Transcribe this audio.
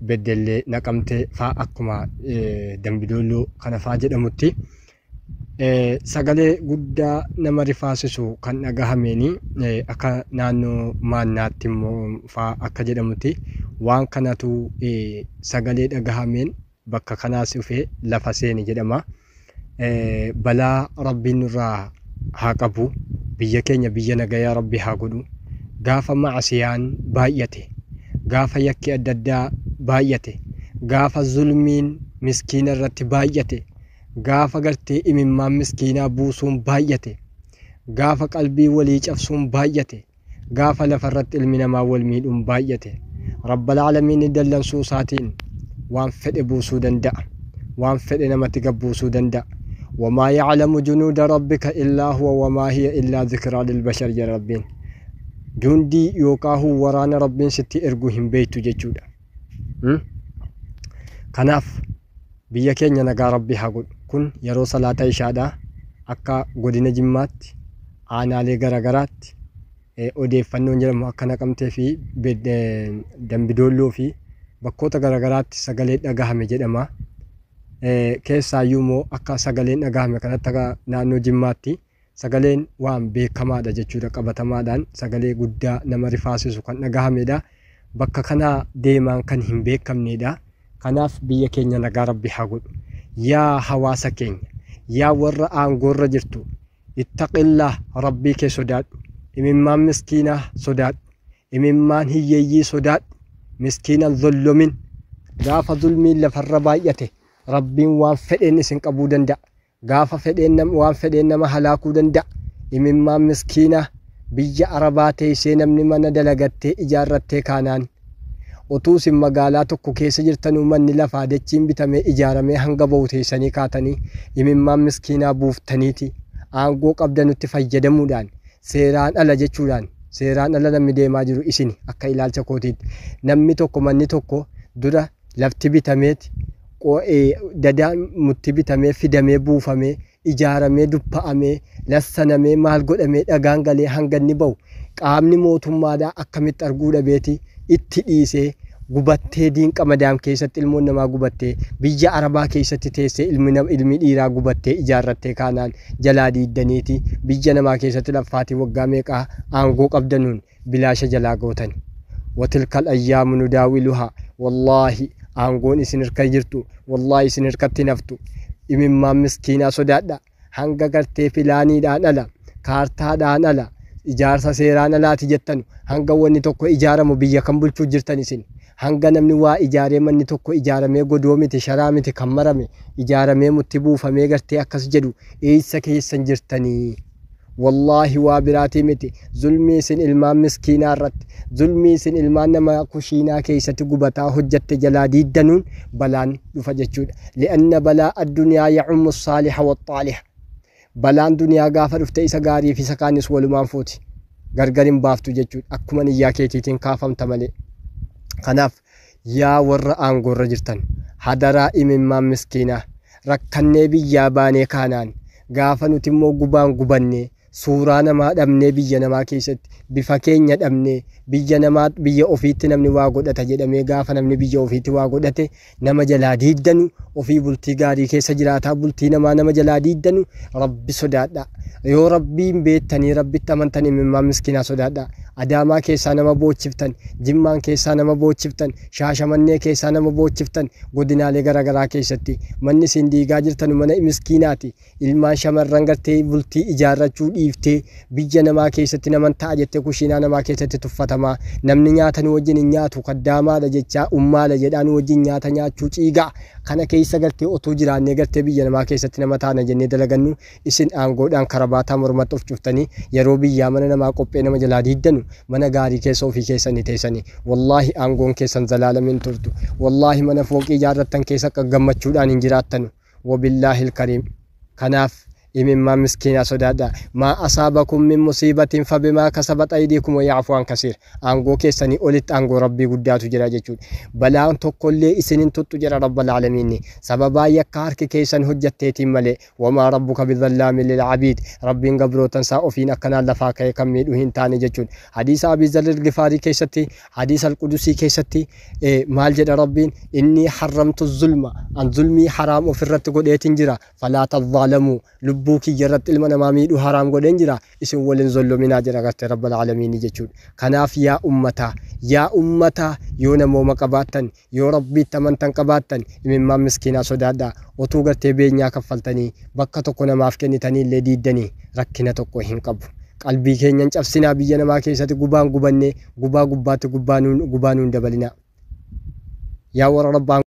Beddellee, Naqamtee faa akkuma Dambidoolloo kana faa jedhamutti sagalee guddaa nama rifaasisu kan dhagahameeni akka naannoo Maannaatti immoo faa akka jedhamutti waan kanatu sagalee dhagahameen bakka kanaas dhufee lafa seene jedhama. Balaa Rabbiin nurraa haa qabu. Biyya keenya biyya nagayaa Rabbi haa godhu. Gaafa ma'asiyaan baay'ate, gaafa yakki adda addaa baay'ate, gaafa zulmiin miskiina irratti baay'ate, gaafa gartee imimmaan miskiinaa buusuun baay'ate, gaafa qalbii walii cabsuun baay'ate, Gaafa lafarratti ilmi namaa wal miidhuun baay'ate, Rabbal Aalamiinni dallansuu isaatiin waan fedhe buusuu danda'a. Waan fedhe namatti gad buusuu danda'a. Wamaa ya'lamu junuuda rabbika illaa huwa wamaa hiya illaa zikraa lilbashar jedha Rabbiin. Jundii yookaahuu waraana Rabbiin sitti ergu hin beektu jechuudha. Kanaaf biyya keenya nagaa Rabbi haa godhu. Kun yeroo salaata ishaadha. Akka godina Jimmaatti aanaalee garaagaraatti odeeffannoon jedhamu akka Naqamtee fi Dambidoolloo fi bakkoota garaagaraatti sagalee dhagahame jedhama. Keessaayyuu immoo akka sagaleen dhagahame kanatti akka naannoo Jimmaatti sagaleen waan beekamaadha jechuudha qabatamaadhaan sagalee guddaa nama rifaasisu kan dhagahamedha. Bakka kanaa deemaan kan hin beekamnedha. Kanaaf biyya keenya nagaa Rabbi haa godhu. Yaa hawaasa keenya, yaa warra aangoorra jirtu, Ittaqillaah Rabbii kee sodaadhu. Imimmaan miskiinaa sodaadhu. Imimmaan hiyyeeyyii sodaadhu. Miskiina hin zollomin. Gaafa zulmiin lafarra baay'ate Rabbiin waan fedheen isin qabuu danda'a. Gaafa fedheen waan fedheen nama halaakuu danda'a. Imimmaan miskiinaa biyya Arabaa teessee namni mana dalagattee ijaarrattee kaanaan Otuu isin magaalaa tokko keessa jirtanuu manni lafaa dachiin bitamee ijaaramee hanga ba'u teessanii kaatanii imimmaan miskiinaa buuftaniiti aangoo qabdanutti fayyadamuudhaan seeraan ala jechuudhaan seeraan ala namni deemaa jiru isini akka ilaalcha kootiitti namni tokko manni tokko dura lafti bitameeti dadaan mutti bitamee fidamee buufamee ijaaramee duppa'amee lassanamee maal godhamee dhagaan galee hanga inni ba'u qaamni mootummaadhaa akkamitti arguu dhabeeti itti dhiisee gubattee diinqa madaam keessatti ilmoon namaa gubattee biyya arabaa keessatti teessee ilmi ilmi dhiiraa gubattee ijaarrattee kaanaan jalaa diiddaniiti biyya namaa keessatti laffaatii waggaa meeqaa aangoo qabdanuun bilaasha jalaa gootani. Watilkal ayyaamu nudaawiluhaa wallaahi aangoon isin hirka jirtu wallaahi isin hirkatti hin haftu imimmaan miskiinaa sodaadha hanga gartee pilaaniidhaan ala kaartaadhaan ala ijaarsa seeraan alaati jettanu hanga wanni tokko ijaaramu biyya kan bulchuu jirtan isin hanga namni waa ijaaree manni tokko ijaaramee godoo miti sharaa miti kan marame ijaaramee mutti buufamee gartee akkas jedhu eessa keessan jirtanii Wallaahi waa biraatii miti zulmii isin ilmaan miskiinaa irratti zulmii isin ilmaan nama kushiinaa keeysatti gubataa hojjatte jalaa diiddanuun balaan dhufa jechuudha. Li'anna balaa addunyaa ya'ummu saaliha waxxaaliha. Balaan duniyaa gaafa dhufte isa gaarii fi isa kaanis walumaan fuuti. Gargar hin baaftu jechuudha. Akkuma niyyaa keetiitiin kaafamta malee. Kanaaf yaa warra aangoorra jirtan hadaraa imimmaan miskiinaa rakkannee biyyaa baanee kaanaan Gaafa nuti immoo gubaan gubannee, suuraa namaa dhabnee biyya namaa keessatti, bifa keenya dhabnee, biyya namaa, biyya ofiitti namni waa godhata jedhamee gaafa namni biyya ofiitti waa godhate nama jalaa diiddanu, ofii bultii gaarii keessa jiraataa bultii namaa nama jalaa diiddanu, Rabbi sodaadhaa. Yoo Rabbiin beettanii Rabbitti amantan imimmaan miskiinaa sodaadhaa. Adaamaa keessaa nama boochiftan, Jimmaan keessaa nama boochiftan, Shaashamannee keessaa nama boochiftan, godinaalee garagaraa keessatti manni isin diigaa jirtanu mana miskiinaati ilmaan shamarran gartee bultii ijaarrachuu dhiiftee biyya namaa keessatti naman ta'a jettee kushiinaa namaa keessatti tuffatamaa namni nyaata nu wajjin hin nyaatu kaddaamaadha jechaa ummaadha jedhaa nu wajjin nyaata nyaachuu ciigaa kana keessa gartee otuu jiraannee gartee biyya namaa keessatti nama taana jennee dalagannu isin aangoodhaan karabaataa mormatti of cuftanii yeroo biyyaa mana namaa qophee nama jalaa diiddanu mana gaarii keessa ofii keessanii teessanii Wallaahi aangoon keessan zalaalam hin turtu. Wallaahi mana fooqii ijaarrattan keessa akka gammachuudhaan hin jiraattanu. Wabillaahil kariim. Kanaaf Imimmaan miskiinaa sodaadhaa. Maa asaabakum min musiibatin fabimaa kasabat aydiikum wa ya'fu an kasiir. Aangoo keessanii olitti aangoo Rabbii guddaatu jira jechuudha. Balaan tokkollee isin hin tuxxu jedha Rabbal Aalamiinni. Sababaa yakka harki keessan hojjatteetiin malee. Wamaa rabbuka bidhallaamin lil abiid. Rabbiin gabrootan isaa ofiin akkanaan lafaa ka'ee kan miidhu hin taane jechuudha. Hadiisa Abii Zarril Gifaarii keessatti, hadiisa Al-Qudusii keessatti maal jedha Rabbiin? Inni harramtu zulma. An zulmii haraam ofirratti godheetin jira. Falaa tadhaalamuu. Lubbuu kiyya irratti ilma namaa miidhuu haraam godheen jira. Isin wal hin zollominaa jedha gartee Rabbal Aalamiinni jechuudha. Kanaaf yaa ummataa, yaa ummataa yoo namooma qabaattan, yoo Rabbiitti amantan qabaattan imimmaan miskiinaa sodaadhaa. Otuu gartee beenyaa kaffaltanii bakka tokko namaaf kennitanii illee diiddanii rakkina tokko hin qabu. Qalbii keenya hin cabsinaa biyya namaa keessatti gubaan gubannee gubaa gubbaatti gubbaa nuun gubaa nuun dabalinaa. Yaa warra Rabbaan.